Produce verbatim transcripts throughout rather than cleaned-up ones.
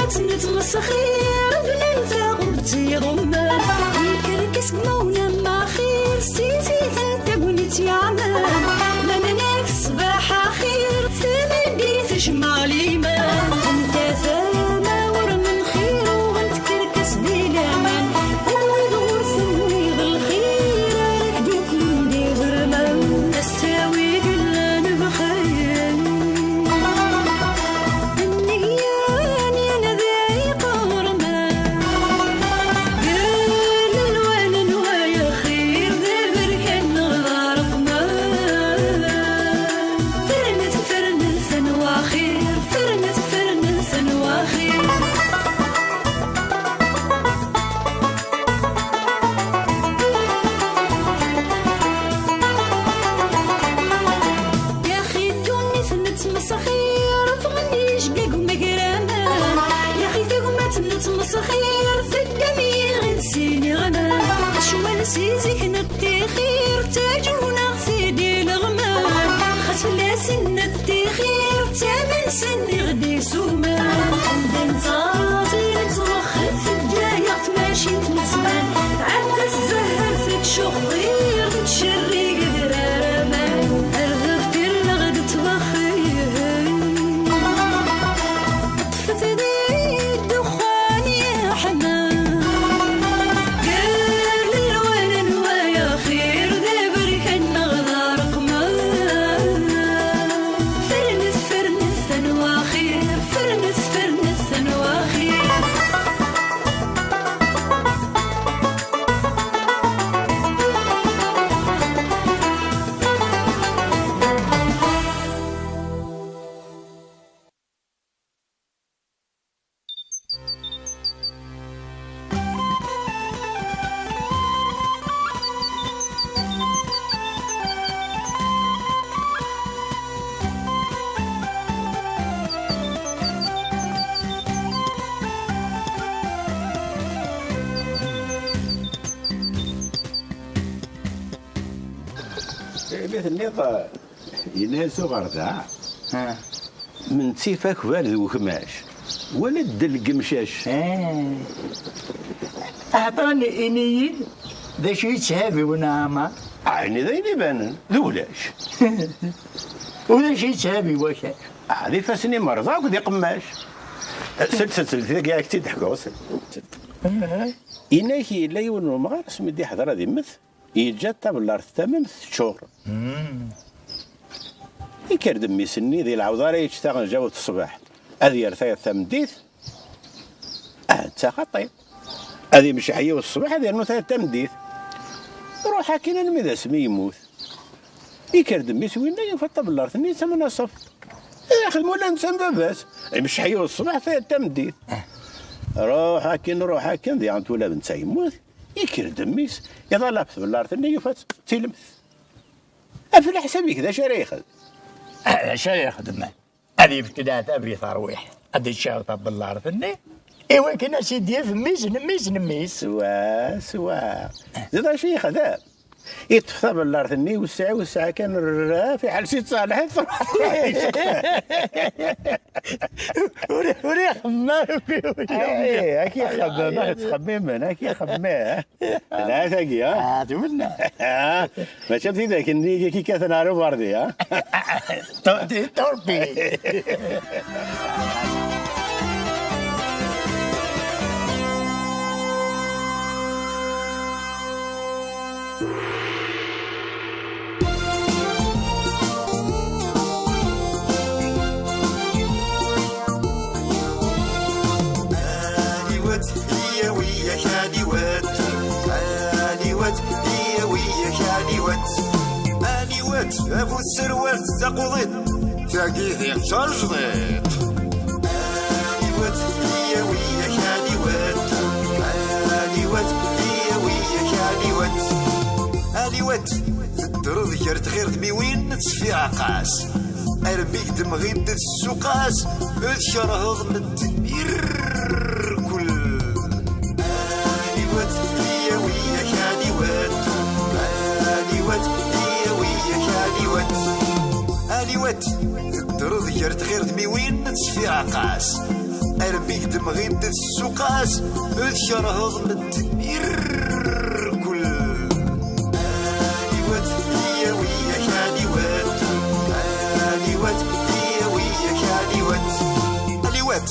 Nettmesxir, bnan taɣemt yeḍummen. Ikerkes deg mawna maxir, s tizit tagnit yeɛnan. Ma nnan-ak ṣṣbeḥ axir, tmeddit tejmeɛ liman. Anta tama ur menxir, uɣent kerkes di laman. Wid ur tenwiḍ lxir, ara k-d-uklen d iẓerman. Ass-a wi yellan bxir. Nniyan yan d iqerman, gar lelwan n wayaxir, d aberkan neɣ d areqman. Fernet, fernet, anwa axir, fernet, fernet, anwa axir. Yaxi ddunit nettmesxir, ffɣen yijgag umegraman. Yaxi tagmat nettmesxir, teddam yiɣid sin iɣman. Ccwal si zik nettixir, ttaǧun-aɣ-t-id ileɣman. Xas fell-asen nettixir, ttamen-sen iɣ-d isuman. Anda nettaẓ i nettwexxir, teǧǧa-yaɣ tmacint n zzman. Tɛedda tzeher tettcuxxir, tettcerrig adrar aman. Ar deffir neɣ d ttwaxir. Ṭṭfet di ddexxan yeḥman. Gar lelwan n wayaxir, d aberkan neɣ d areqman. Fernet, fernet, anwa axir, fernet, fernet, anwa axir. Imi tenniḍ, yenna-yas uɣerda, ah, mentif akbar d wekmac, wala ddel n yemcac. Ah. Aɛṭan, ini-yi-d d acu yetthabi uneɛmar? Ɛni d ayen ibanen, d ulac. Ulac yetthabi wakal. Ah, d ifassen imerẓa akked iqemmac. Sel, sel, sel, tagi ad k-tt-id-ḥkuɣ, sel. Ah. Inak yella yiwen n umɣar asmi d-iḥḍer ad immet, yeǧǧa tabellart tamemt teččur. Mm. Ikker-d mmi-s-nni di lɛewḍ ara yečč taɣenjawt ṣṣbeḥ, ad yerr tayeḍ tameddit, ah, d taxaṭi. Ad imceḥ yiwet ṣṣbeḥ, ad yernu tayeḍ tameddit. Ruḥ akkin almi d asmi yemmut. Ikker-d mmi-s winna, yufa tabellart-nni d tamnaṣeft. Ixdem ula netta am baba-s. Imceḥ yiwet ṣṣbeḥ, tayeḍ tameddit. Ruḥ akkin, ruḥ akkin, diɣen twala d netta yemmut. Ikker-d mmi-s, iḍal ɣef tbellart-nni, yufa-tt d tilemt. Af leḥsab-ik, d acu ara yexdem? Ah, d acu ara yexdem? Ad yefk leɛtab i terwiḥt, ad icaw tabellart-nni, i wakken ad s-id-yaf mmi-s n mmi-s n mmi-s. Swa, swa. D acu yexdem? Iṭṭef tabellart-nni, wesseɛ, wesseɛ kan, rraf, iḥelles-itt ṣṣalḥit, truḥ. Ur, ur ixemmem ara. Eh, ak ixemmem, ak ttxemmimen, ak ixemmem. Telha tagi, ha? Ah, twenna. Mačči am tidak-nni i k-ikkaten ar uberdi, ha? Turbi. Aniwet, iyawi-yak aniwet. Aniwet, iyawi-yak aniwet. Aniwet, a bu tserwalt taquḍit, tagi d tajdiṭ. Aniwet, iyawi-yak aniwet. Aniwet, iyawi-yak aniwet. Aniwet, teddreḍ gar tɣirdmiwin d tfiɛqas. Armi i k-d-mɣint tsuqas, tkerheḍ medden irkul. Aniwet, iyawi-yak aniwet. Aniwet, iyawi-yak aniwet. Aniwet, teddreḍ gar tɣirdmiwin d Sfiɛeq-as, armi k-d-mɣint tsuq-as, tkerheḍ medden irkul. Aniwet iyawi-yak aniwet, aniwet iyawi-yak aniwet. Aniwet,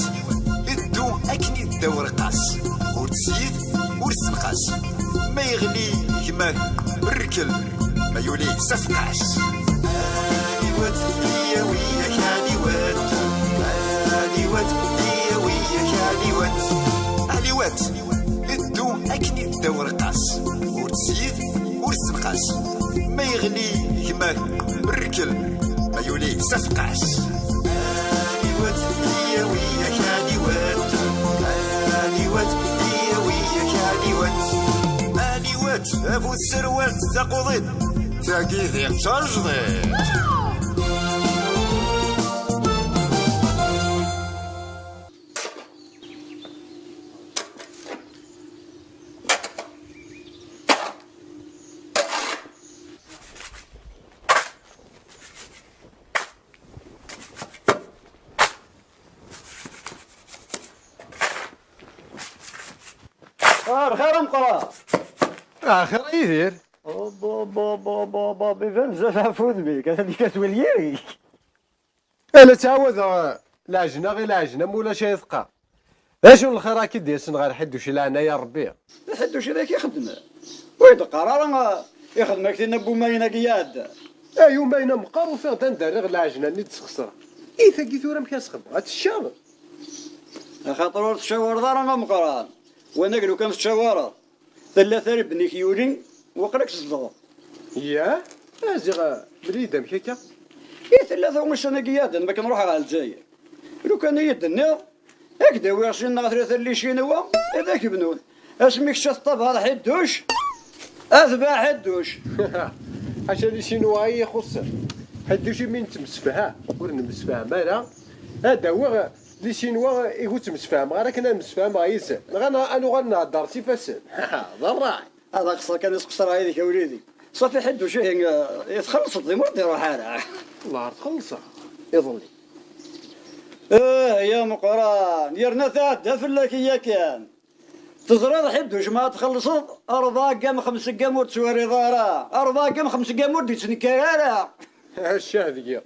ddu akken idda werqas, ur tzid, ur ssenqas. Ma yeɣli gma-k, rkel, ma yuli sefqas. Aniwet iyawi-yak aniwet, aniwet iyawi-yak aniwet. Aniwet, ddu akken idda werqas, ur tzid, ur ssenqas. Ma yeɣli gma-k, rkel, ma yuli sefqas. Aniwet iyawi-yak aniwet, aniwet iyawi-yak aniwet. Aniwet, a bu tserwalt taquḍit, tagi d tajdiṭ. Ah, bxir a Meqqran. Axir a Yidir. Bob, bob, bob, bob, bob, iban bezzaf ɣef wudem-ik, atan-ik ad twali yir-ik. Ala ttɛawadeɣ, leɛjna i leɛjna, ma ulac ay teqqar. D acu n lxir akka i d-yasen ɣer Ḥidduc i leɛnaya n Ṛebbi? D Ḥidduc i d ak-ixeddmen. Ur yi-d-qqar ara, ixdem-ak tin n Umayna-agi iɛeddan. Ay Umayna meqqar, ufiɣ-d anda rriɣ leɛjna-nni d-sxeṣreɣ. I tagi tura amek ara s-xedmeɣ? Ad teccaḍ? Axaṭer ur teccawareḍ ara a Meqqran. Wanag lukan teccawareḍ, tella taribni-k yuli, waqil ad k-tzedɣeḍ. Yah? A ziɣ, mel-iyi-d amek akka? I tella tuɣ ussan-agi iɛeddan mi akken ruḥeɣ ɣer Lezzayer. Lukan i yi-d-tenniḍ, ad k-d-awiɣ sin neɣ tlata n licinwa, ad ak-bnun. Asmi kečč ad teṭṭabeḍ ḥidduc, ad tbaɛ ḥidduc. Ḥaca licinwa i yi-ixuṣṣen. Ḥidduc imi nettemsefham, ur nemsefham ara. Ad d-awiɣ licinwa i ur ttemsefhameɣ ara akken ad msefhameɣ yid-sen. Neɣ ad n-, ad nuɣal nhedder s ifassen. D ṛṛay. Ad axṣer kan i sqesreɣ yid-k a wlidi. Ṣafi ḥidduc ihi, eh, txellṣeḍ, ma ur d-iruḥ ara. Wellah ar txellṣeɣ iḍelli. Eh, ya Meqqran, yerna tɛedda fell-ak yakan. Teẓriḍ ḥidduc ma ad txellṣeḍ, ṛebɛa ggam, xems ggam ur tettwariḍ ara. Ṛebɛa ggam, xems ggam ur d-ittnekkar ara. Ccah deg-i.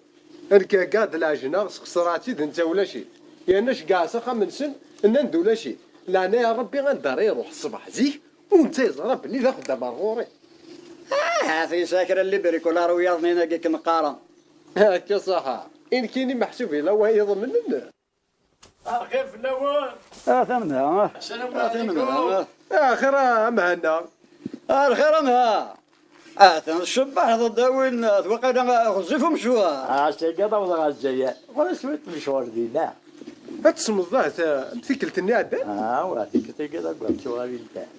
Nekk heggaɣ-d leɛjna, sxesreɣ-tt-id netta ulac-it. Yerna ceggɛeɣ s axxam-nsen, nnan-d ulac-it. Leɛnaya n Ṛebbi anda ara iṛuḥ ṣṣbeḥ zik, u netta yeẓra belli d axeddam ar ɣur-i. Ahat yesɛa kra n librikulaṛ wiyaḍ-nni-agi i kem-qqaren. Akka ṣaḥa. I nekkini meḥsub yella wa iḍemnen? Axir fell-awen. A tamda. Sslam ɛlikum. Axir a Mhenna. A lxir a Mha. Atan tcebbeḥeḍ-d a winna, waqila ɣezzif umecwar. Ah, ass-agi ad awḍeɣ ɣer Lezzayer. Ɣur-i cwiṭ n lecɣal dinna. Ad tsemmeḍ ahat, eh, am tikkelt-nni iɛeddan? Ah, wa, tikkelt-agi d agad tuɣalin kan.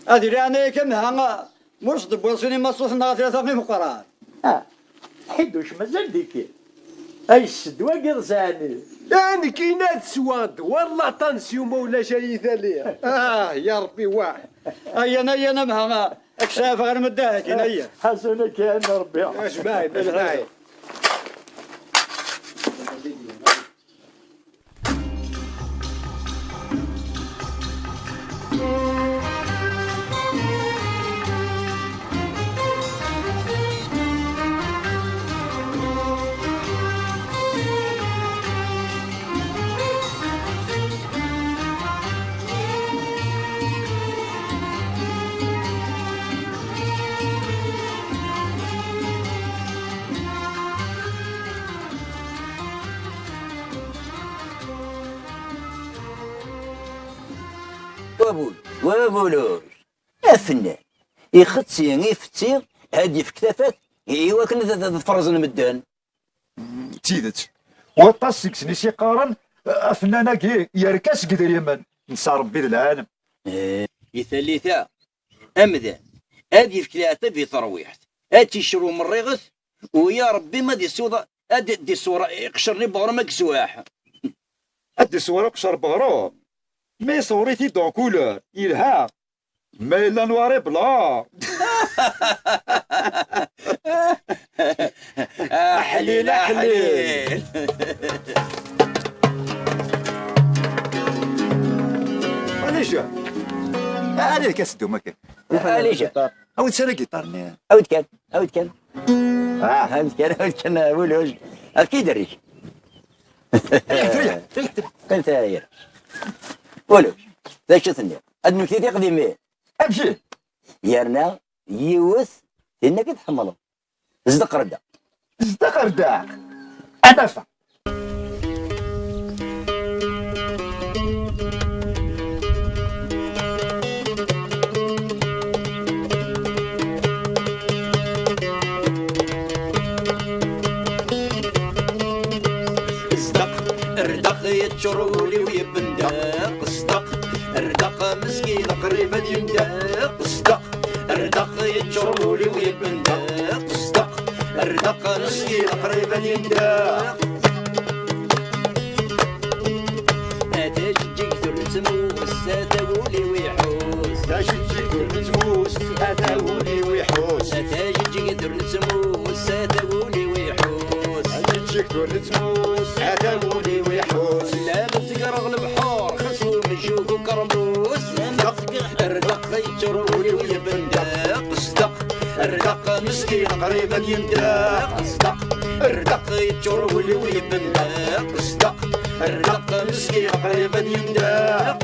Ad iliɣ ɛnaya-k a Mha, ma ur s-d-tewwiḍ sin imaṣuten neɣ tlata imeqqran. Ah, Ḥidduc, mazal dikki. Ay s-ddwa n yiḍes ɛni? Ah, nekkini ad sweɣ ddwa n laṭansyu ma ulac ay itali. Ah, ya Ṛebbi, wah. Ayyan, ayyan, a Mha, ad k-sɛafeɣ arma d ahakin, ayyan. Ḥasun akin, Ṛebbi. Ajmaɛin, ajmaɛin. Wabul, wabulus. Afennan, ixetti, ifetti, ad d-yefk tafat i wakken ad, ad, ad ferẓen medden. D tidet, waṭas seg-sen i s-iqqaren, afennan-agi yerka seg idrimen, nesɛa Ṛebbi d lɛalem. Eh, i tallit-a, amdan ad yefk leɛtab i terwiḥt, ad ticru merriɣet, u ya Ṛebbi ma d-isuḍ, ad d-iṣewwer iqecren n weɣrum ad yeswaḥ. Ad d-iṣewwer iqecren n weɣrum? Ma iṣewwer-it-id en couleur, yelha. Ma yella noir et blanc. Aḥlil, aḥlil. Ɛni akka s-ddum akken? Ɛni akka? Awi-d s ara giṭar-nni. Awi-d kan, awi-d kan. Ah. Awi-d kan, awi-d kan, a Wuluj. Efk-iyi-d rric. Riḥ, riḥ, riḥ, riḥ. Qqimet ara yir. Wuluj, d acu tenniḍ? Ad nemmekti tiqdimin. Amci? Yerna yiwet, tinna i tḥemmleḍ. Zdeq ar da. Zdeq ar da. Anafa. Zdeq, rdeq, yeččur wul-iw yebbendeq. Zdeq, rdeq, meskin qrib ad yemdeq. Zdeq, rdeq, yeččur wul-iw yebbendeq. Zdeq, rdeq, meskin qrib ad yemdeq. Ata jeǧǧigt ur nettmus, ata wul-iw iḥus. Ata jeǧǧigt ur nettmus, ata wul-iw iḥus. Ata jeǧǧigt ur nettmus, ata wul-iw iḥus. Ata jeǧǧigt ur nettmus, ata wul-iw iḥus. La ma tegreɣ lebḥur, xas ur mejjug ukermus. Rdeq, rdeq, yeččur wul-iw yebbendeq. Zdeq, rdeq, meskin qrib ad yemdeq. Zdeq, rdeq, yeččur wul-iw yebbendeq. Zdeq, rdeq, meskin qrib ad yemdeq.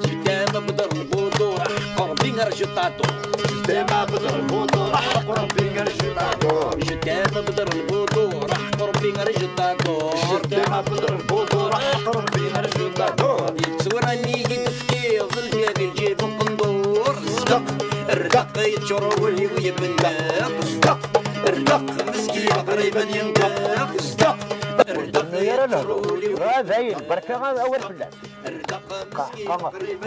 Jtem abder lbudur, ḥeqq Rebbi rju ṭaṭu. Jtem abder lbudur, ḥeqq Rebbi rju ṭaṭu. Jtem abder lbudur, ḥeqq Rebbi rju ṭaṭu. Jtem abder lbudur, ḥeqq Rebbi rju ṭaṭu. Yettwura nnig i d-tefkiḍ, lǧiḍ i lǧib uqendur. Zdeq, rdeq, yeččur wul-iw yebbendeq. Zdeq, rdeq, meskin qrib ad yendeq. Zdeq, rdeq, yeččur wul-iw. Ah, dayen, berka awal fell-as.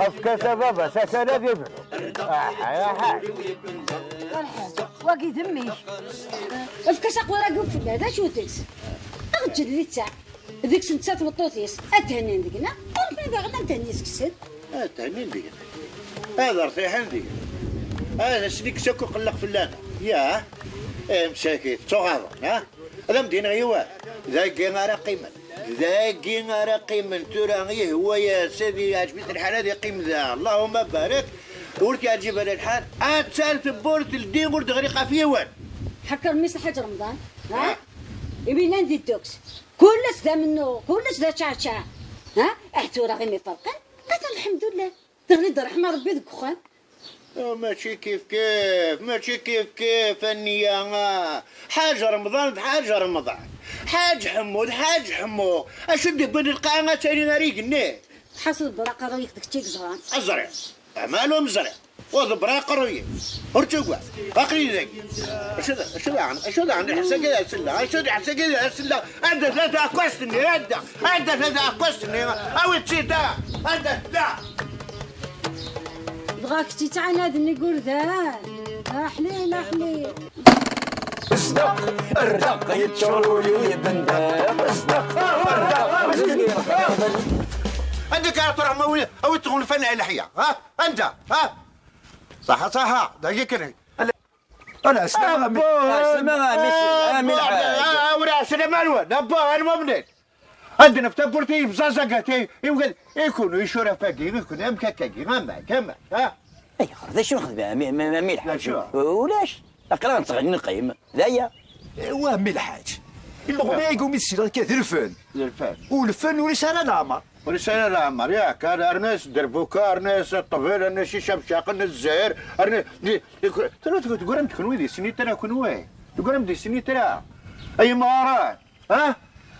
Efk-as a baba, s akal ad ibnu. Aḥay, aḥay. Ferḥat, wagi d mmi-k. Efk-as aqwar-agi ufella, d acu-t? Aɣǧel littaɛ. Deg-s netta tmeṭṭut-is, ad thennin deg-neɣ, ur nella daɣen ad thenni seg-sen. Ad thennin deg-neɣ. Ad rtiḥen deg-neɣ. Ad asen-ikkes akk uqelleq fell-aneɣ. Ya, eh, msakit, ttuɣaḍen, ha? Ad am-d-iniɣ yiwen, dagi ara qqimen. Dagi ara qqimen tura, ihwa-yas, ad yeɛǧeb-it lḥal, ad iqqim da. Allahumma barik. Ur t-yeɛǧib ara lḥal, attan tewwurt teldi, ur d-ɣriq ɣef yiwen. Ḥekker mmi-s Lḥaǧ Remḍan, ha? Ah. Imi llan di dduks. Kul ass d amennuɣ, kul ass d ačaɛčaɛ. Ha? Ah, tura imi ferqen, atan lḥemdullah. Teɣli-d ṛṛeḥma Ṛebbi deg uxxam. Oh, mačči kif kif, mačči kif kif, a nniya, ah. Ḥaǧ Remḍan d Ḥaǧ Remḍan. Ḥaǧ Ḥemmu d Ḥaǧ Ḥemmu. Acu d-yewwin lqaɛa ad tali ar igenni? Ḥaṣel braq aqerruy-ik d kečč i yeẓran. Aẓri. Amal ur meẓri. Ur ḍebber aqerruy-ik. Ur ttugad. Aql-i dagi. Acu d, acu daɣen, acu daɣen, iḥess-agi d asella, acu d iḥess-agi d asella, anda tella taɛekkazt-nni, anda, anda tella taɛekkazt-nni, awi-tt-id, anda tella? Dɣa kečč yettɛanaden igerdan, aḥlil, aḥlil. Zdeq, rdeq, yeččur wul-iw yebbendeq, zdeq, rdeq. Anda akka ara truḥ ma wi-, awi-tt ɣunfan leḥya, ha? Anda, ha? Ṣaḥa, ṣaḥa, dagi kan. Ala, ɛeslama a mmi. Ɛeslama a mmi, a mmi Lḥaǧ. Ur ɛeslama a nwen, abba, a nwen mnit. Ad naf tawwurt i yebẓaẓ agati, i wgad, i kun, i curaf-agi, i kun, amek akkagi, amek, amek, ha? Ayɣer, d acu nexdem a mmi, a mmi, a mmi Lḥaǧ? D acu? Ulac, aql-aɣ nettɣenni neqqim, d aya. Wa a mmi Lḥaǧ, ileɣma-agi umi tesliḍ akka d lfen. D lfen. U lfen ur yesɛi ara leɛmer. Ur yesɛi ara leɛmer, yak, ar-, rnu-as dderbuka, rnu-as ṭṭbel, rnu-as icabcaqen n zzher, rnu-, di, di, tura teg-, teggram-d kenwi di snitra kenwi, teggram-d di snitra, ay imɣaren, ha?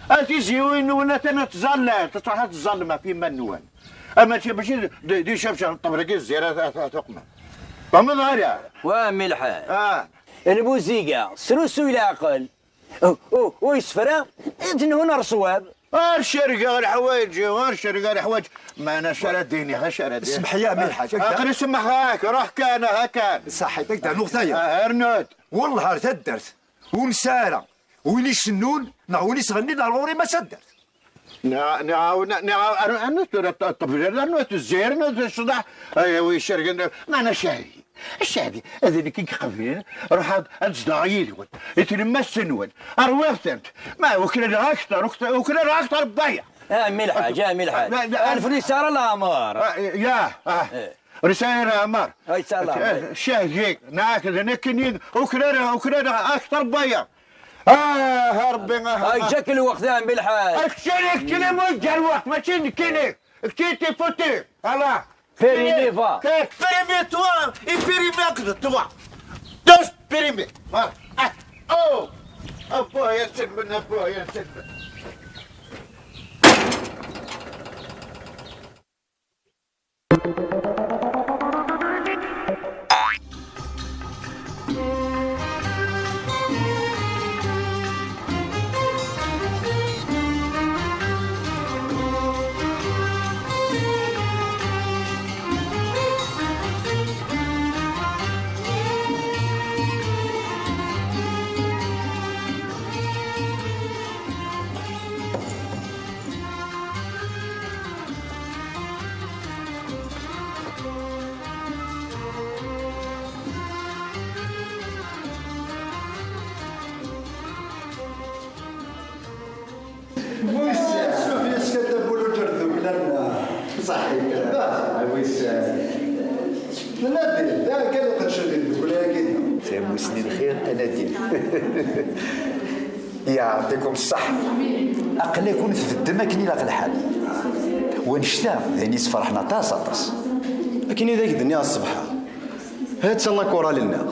A tiziwin-nwen atan ad tẓallam, ad tṛuḥ ad tẓallem ɣef yiman-nwen. A mačči, mačči d, d, d icabcaqen n ṭṭbel-agi zzher ad, ad, ad tuqmem. Tfehmeḍ ara? Wa a mmi Lḥaǧ. Ah. Lmuziga, srusuy leɛqel. U, u, u isefra, tenhun ar ṣṣwab. Ar cergeɣ leḥwayeǧ-iw, ar cergeɣ leḥwayeǧ. Meɛna acu ara d-iniɣ, acu ara d-iniɣ? Smeḥ-iyi a mmi Lḥaǧ, ak-, aql-i semmḥeɣ-ak, ruḥ kan, aha kan. Ṣaḥit, ak-d-rnuɣ tayeḍ. Ah, rnu-d. Wellah ar taddart, ur nesɛi ara win icennun, neɣ win isɣennin ar ɣur-i ma taddart. Neɣ, neɣ, neɣ, neɣ, ar-, rnu-d tura ṭ-, ṭṭbel, rnu-d zzher, rnu-d ccḍeḥ, ay, wi icergen, meɛna acu-t? Acḥal d nekk i iqeblen, ruḥ ad, ad zedɣeɣ yid-wen, i tlemmast-nwen, rwiɣ-tent. Ma uklaleɣ akter, ukter-, uklaleɣ akter n waya. A mmi lḥaǧ, a mmi lḥaǧ. La, la, a leflis ara leɛmer. Ah, ya, ah. Eh. Ur yesɛi ara leɛmer. Ay, yesɛa leɛmer. Cahdi, neɣ d nekkini, uklaleɣ, uklaleɣ akter n waya. Ah, a Rebbi, ah, ah. Yeǧǧa-k lweqt, a mmi lḥaǧ. Keččini, keččini mu yeǧǧa lweqt, mačči d nekkini. Keččini t'es foutu. Voilà. Périmé, va. Périmé-toi et périmé-toi. Tous périmés. Voilà. Ah, oh. Ah, boy, ah, c'est bon, ah, boy, ah, c'est bon. Wis, sufis kata buluǧer d uklan. Saḥit. Wis. Nadi, da kan iqedcen di tdukla-agi. Tamusni n xir, a Nadi. Yeɛṭikum ṣṣeḥḥa. Aql-aken tbeddem akken ilaq lḥal. Wanect-a d ayen yesferḥen aṭas, aṭas. Akken i d ak-d-nniɣ ṣṣbeḥ-a, ha-tt-a lakural-nneɣ.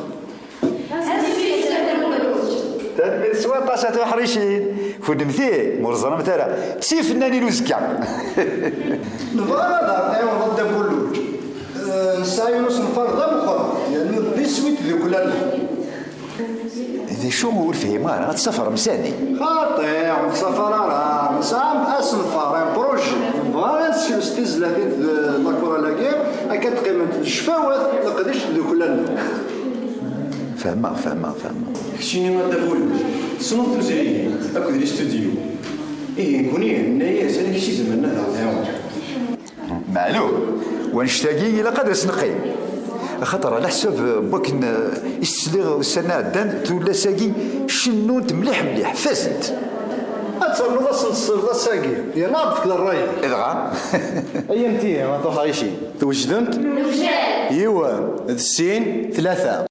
Tanemmirt s waṭas a tuḥricin. Kunemti, ma ur ẓrimt ara, d tifennanin uzekka. Nebɣa ad aɣ-tɛiwneḍ a Dda Bulluǧ. Eh, nesɛa yiwen usenfar d ameqqran, yernu d iswi n tdukla-nneɣ. D acu ur fhimeɣ ara, ad tessafrem sani? Xaṭi, ur nessafar ara. Nesɛa asenfar, un projet. Nebɣa ad nsekles tizlatin d lakural-agi, akka ad qqiment d ccfawat, leqdic d tdukla-nneɣ. Fehmeɣ, fehmeɣ, fehmeɣ. Keččini a Dda Bulluǧ, tessneḍ tutlayin akked listudyu. Ihi nekni nenna-yas ad ak-sizemren ad aɣ-tɛiwneḍ. Meɛlum, wanect-agi ilaq ad as-neqqim. Axaṭer ɛla ḥsab n wakken, eh, i s-sliɣ ussan-a ɛeddan, tullas-agi cennunt mliḥ mliḥ, fazent. Ad ternuḍ ad sen-tesliḍ ass-agi, yerna ad d-tefkeḍ ṛṛay. Dɣa? Ay amti, a tuḥricin, twejdemt? Newjed. Yiwen, d sin, tlata.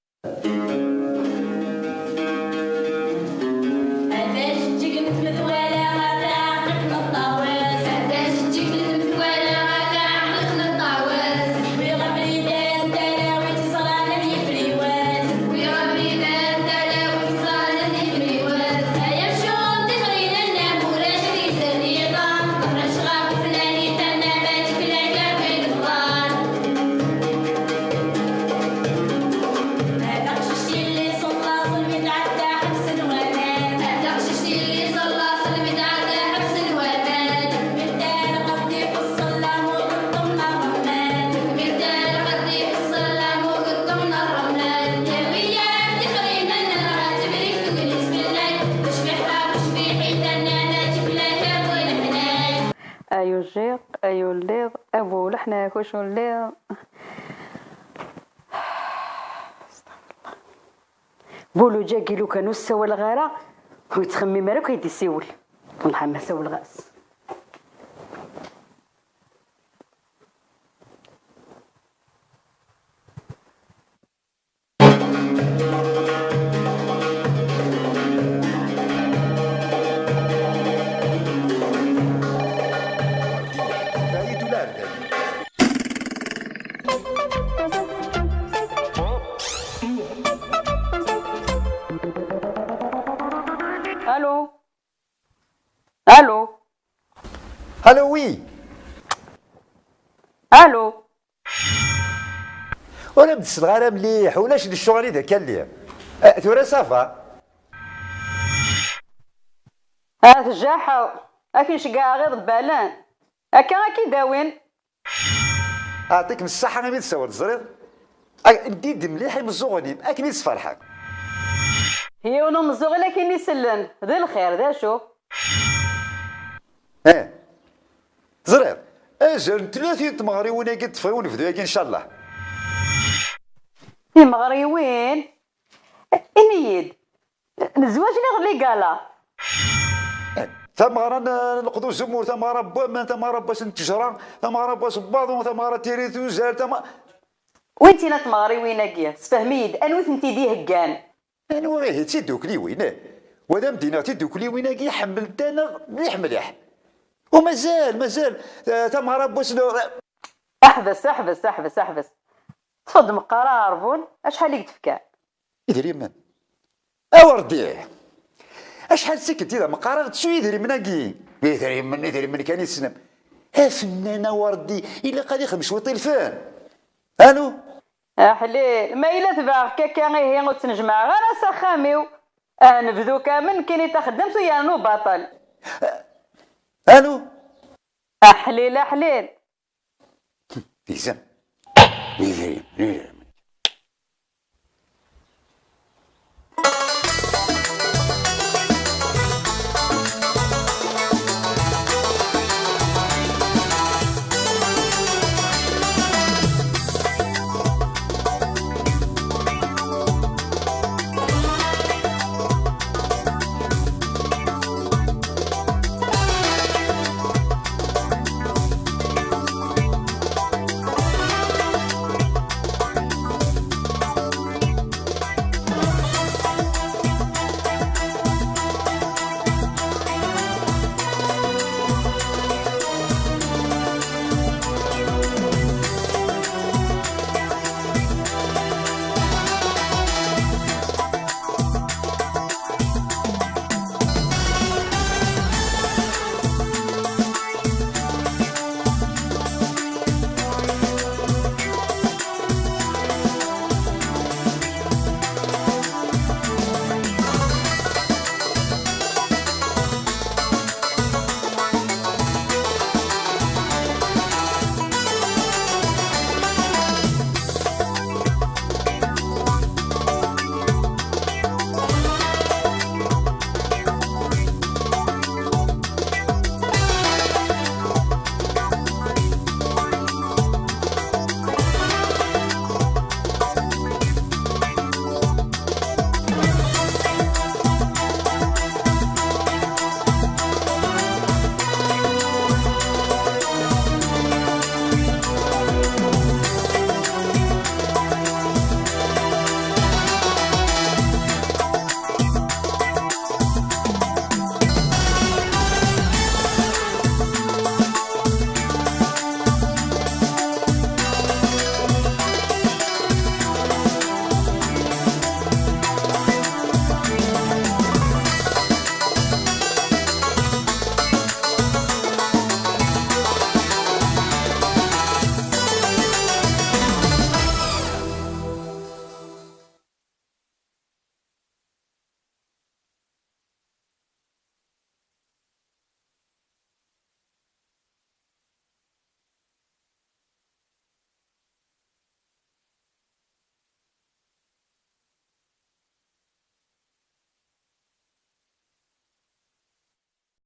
Ay ujiq, ay ulliḍ, a bu leḥnak uculliḍ. Buluǧ-agi lukan ur ssawaleɣ ara, ur yettxemmim ara akk ad d-isiwel. Wellah ma sawleɣ-as. Allô? Allô? Allô, oui. Allô? Ur am-d-sleɣ ara mliḥ, ulac d ccɣel i d akka lliɣ. Eh, tura ça va? Ah, tjaḥeḍ. Ad k-nceggeɛ iḍebbalen. Akka ad k-id-awin. Aɛṭikem ṣṣaḥa imi d-tsawel, teẓriḍ? Ay, ldi-d mliḥ imeẓẓuɣen-im, akken i d-sferḥen. Yiwen umeẓẓuɣ i la k-isellen, d lxir, d acu? Eh, teẓriḍ, azal n tlatin tmeɣriwin-agi ṭṭfeɣ i unebdu-agi, ncallah. Timeɣriwin, ini-yi-d, nezwaǧ neɣ d ligala? Tameɣra n leqḍ uzemmur, tameɣra n waman, tameɣra n wass n ttejra, tameɣra n wass n waḍu, tameɣra n tiri tuzal, tama... Win tina tmeɣriwin-agi? Sefhem-iyi-d, anwi tent-id-iheggan? Anwa ihi d tidukliwin? Wa d am-d-iniɣ, tidukliwin-agi ḥemmlent-aneɣ mliḥ mliḥ. U mazal, mazal, eh, tameɣra n wass n... Ḥbes, ḥbes, ḥbes, ḥbes. Ṭṭef-d meqqar aɣerbun, acḥal i k-d-fkan? Idrimen. Awerdi! Acḥal d tikkelt i d ameqqar ad tsu idrimen-agi? Idrimen, idrimen kan i tessnem. Afennan awerdi, ilaq ad ixdem cwiṭ i lfen. Anu? Aḥlil, ma yella tebɛeɣ-k akka ihi ur ttnejmaɛeɣ ara s axxam-iw. Ah, nebdu kamel nekkini taxeddamt u yernu baṭel. Anu? Aḥlil, aḥlil. Izem. Idrimen, idrimen.